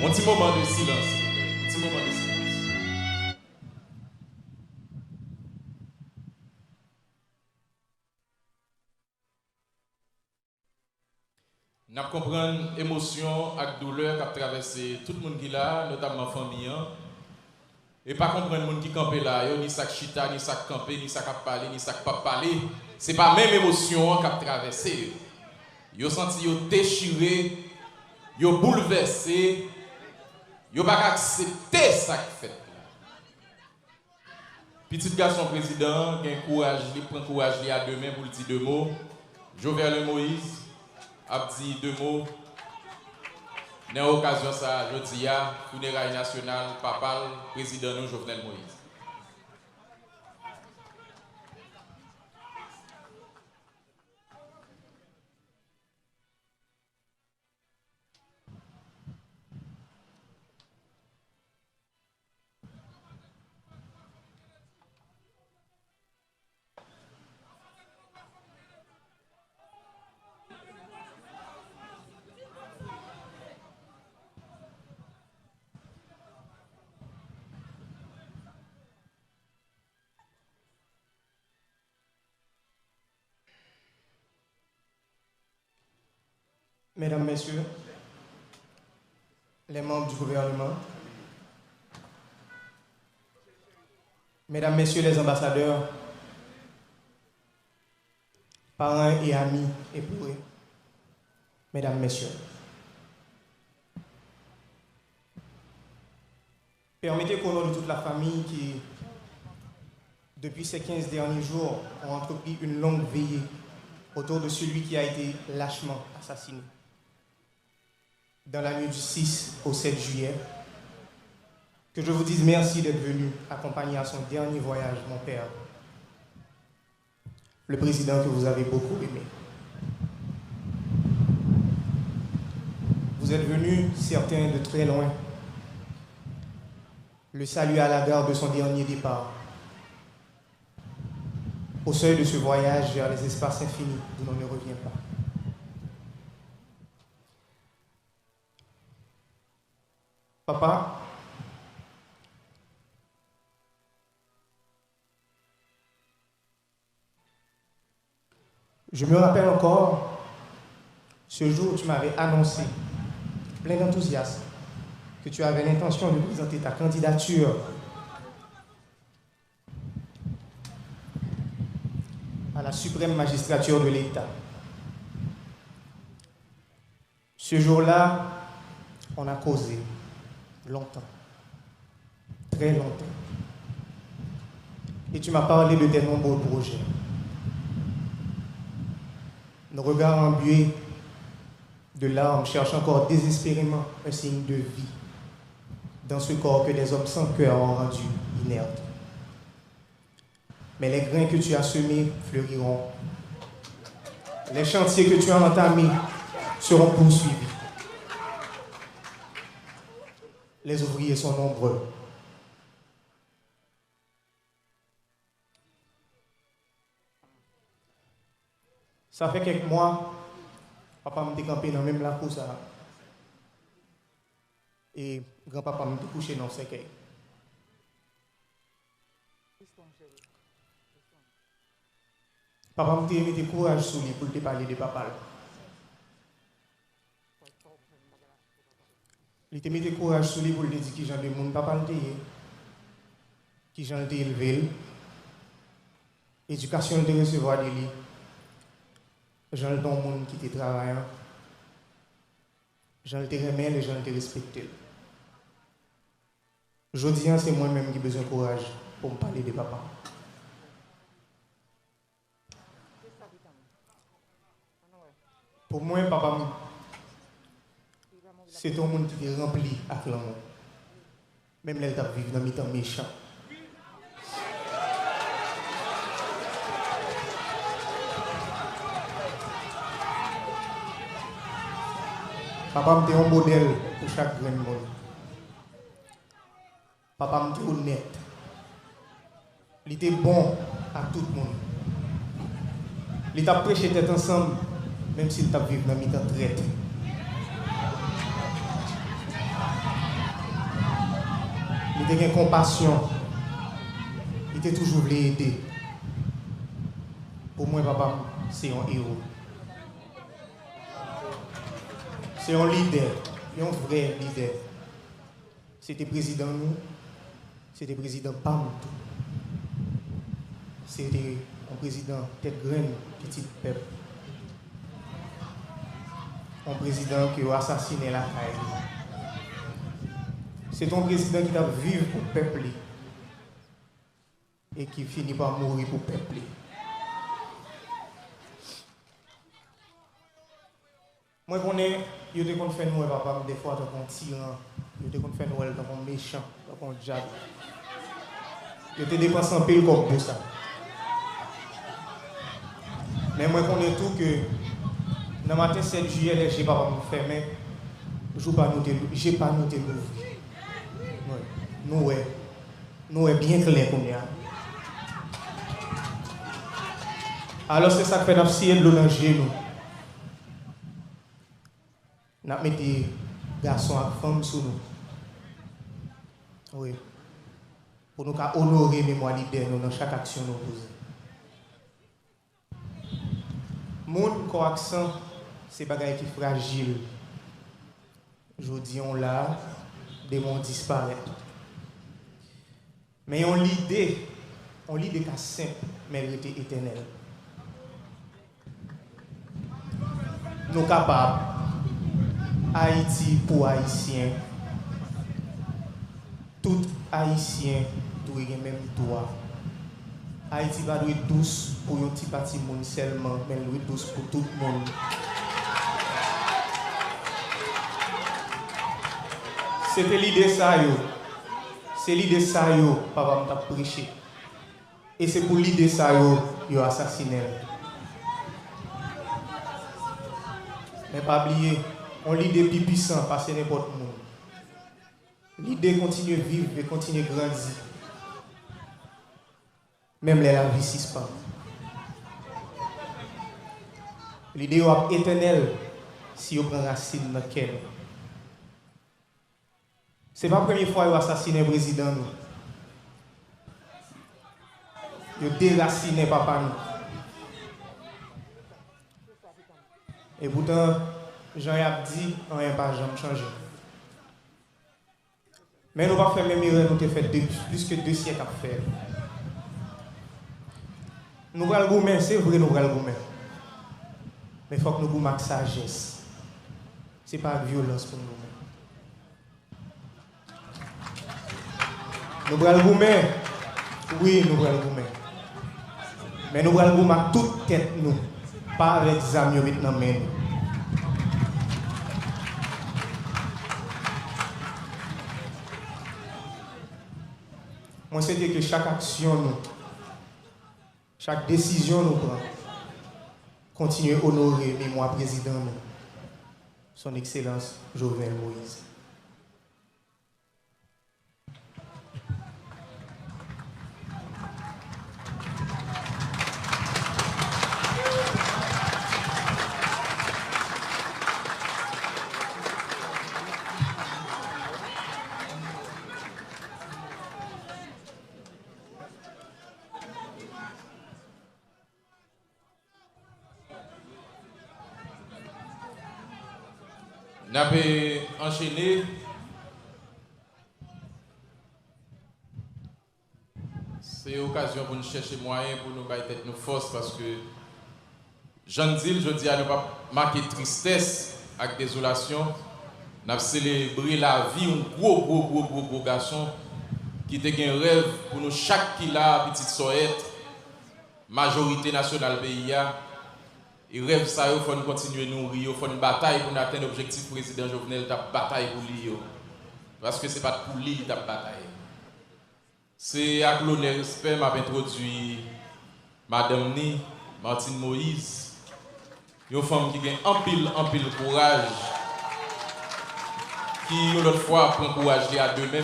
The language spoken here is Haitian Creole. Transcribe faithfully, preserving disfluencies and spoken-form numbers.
On ti moman de silans, silvouplè. On ti moman de silans. N ap konprann emosyon ak doulè k ap travèse tout moun ki la, notamman fanmi an. E pa konprann moun ki kanpe la yo, ni sa k chita, ni sa k kanpe, ni sa k ap pale, ni sa k p ap pale. Se pa menm emosyon an k ap travèse yo. Yo santi yo dechire, yo boulvèse, yo pa ka aksepte sa k fèt la. Pitit gason prezidan an gen kouraj li, pran kouraj li a de men pou l di de mo. Joverle Moïse ap di de mo nan okazyon sa a jodi a, fineray nasyonal papa l, prezidan nou Jovenel Moïse. Mesdames, Messieurs, les membres du gouvernement, Mesdames, Messieurs les ambassadeurs, parents et amis éplorés, Mesdames, Messieurs. Permettez qu'au nom de toute la famille qui, depuis ces quinze derniers jours, ont entrepris une longue veillée autour de celui qui a été lâchement assassiné dans la nuit du six au sept juillet, que je vous dise merci d'être venu accompagner à son dernier voyage mon père, le président que vous avez beaucoup aimé. Vous êtes venus, certains de très loin, le saluer à la gare de son dernier départ. Au seuil de ce voyage vers les espaces infinis d'où l'on ne revient pas. Papa, je me rappelle encore ce jour où tu m'avais annoncé, plein d'enthousiasme, que tu avais l'intention de présenter ta candidature à la suprême magistrature de l'État. Ce jour-là, on a causé longtemps, très longtemps. Et tu m'as parlé de tes nombreux projets. Nos regards embués de larmes cherchent encore désespérément un signe de vie dans ce corps que des hommes sans cœur ont rendu inerte. Mais les grains que tu as semés fleuriront. Les chantiers que tu as entamés seront poursuivis. Les ouvriers sont nombreux. Sa fè kèk mwa, papa m te kanpe nan menm lakou sa a. E granpapa m te kouche nan yon sèkèy. Papa m te mete kouraj sou li pou l te pale de papa l. Li te mete kouraj sou li pou l te di kijan de moun papa l te ye, kijan l te elve l, edikasyon l te resevwa de li, jan l te yon moun ki te travayan, jan l te renmen l e jan l te respekte l. Jodi a, se mwen menm ki bezwen kouraj pou m pale de papa m. Pou mwen, papa m se te yon moun ki te ranpli ak lanmou, menm lè l t ap viv nan mitan mechan. Papa m te yon modèl pou chak grenn moun. Papa m te onèt. Li te bon ak tout moun. Li t ap preche tèt ansanm, menm si l t ap viv nan mitan trèt. Li te gen konpasyon. Li te toujou vle ede. Pou mwen, papa m se yon ewo. Se yon lidè, yon vrè lidè. Se te prezidan nou, se te prezidan pa m tou. Se te yon prezidan tèt grenn, pitit pèp. Yon prezidan ke yo asasinen lakay li. Se te yon prezidan ki t ap viv pou pèp li e ki fini pa mouri pou pèp li. Mwen konnen yo te konn fè nou wè papa m dèfwa tankou yon tiran. Yo te konn fè nou wè l tankou yon mechan, tankou yon dyab. Yo te depanse anpil kòb pou sa. Men mwen konnen tou ke nan maten sèt jiyè, lè je papa m fèmen, jou pa nou te, je pa nou te louvri. Wi. Nou wè. Nou wè byen klè kounye a. Alò, se sa k fè n ap siye dlo nan je nou. N ap mete gason ak fanm sou nou. Wi. Pou nou ka onore memwa lidè nou nan chak aksyon nou poze. Moun, kò ak san, se bagay ki frajil. Jodi a w la, demen w disparèt. Men yon lide, yon lide ka senp, men l rete etènèl. Nou kapab. Ayiti pou Ayisyen. Tout Ayisyen dwe gen menm dwa. Ayiti pa dwe dous pou yon ti pati moun sèlman, men l dwe dous pou tout moun. Se te lide sa yo. Se lide sa yo papa m t ap preche. E se pou lide sa yo, yo asasinen l. Men pa bliye, yon lide pi pisan pase nenpòt moun. Lide kontinye viv e kontinye grandi, menm lè lavi sispann. Lide yo ap etènèl si yo pran rasin nan kè nou. Se pa premye fwa yo asasinen prezidan nou. Yo derasinen papa nou. Epoutan, jan y ap di, anyen pa janm chanje. Men nou p ap fè menm erè nou te fè de, plis ke de syèk ap fè. Nou pral goumen, se vre nou pral goumen. Men fòk nou goumen ak sajès. Se pa ak vyolans pou n goumen. Nou pral goumen. Wi, nou pral goumen. Men nou pral goumen ak tout tèt nou, pa avèk zam yo met nan men nou. Mwen swete ke chak aksyon nou, chak desizyon nou pran, kontinye onore memwa prezidan nou, Son Ekselans Jovenel Moïse. N ap, e, anchene. Se okazyon pou n chèche mwayen pou nou bay tèt nou fòs, paske, jan n di l, jodi a nou p ap make tristès ak dezolasyon. N ap selebre lavi yon gwo, gwo, gwo, gwo, gwo gason ki te gen rèv pou nou chak ki la, pitit Sòyèt, majorite nasyonal peyi a. E rèv sa yo, fò n kontinye nouri yo, fò n batay pou n atenn objektif Prezidan Jovenel t ap batay pou li yo. Paske se pa t pou li li t ap batay. Se ak lonè, respè, m ap entwodui madanm ni, Martine Moïse, yon fanm ki gen anpil, anpil kouraj, ki yon lòt fwa pran kouraj li a de men.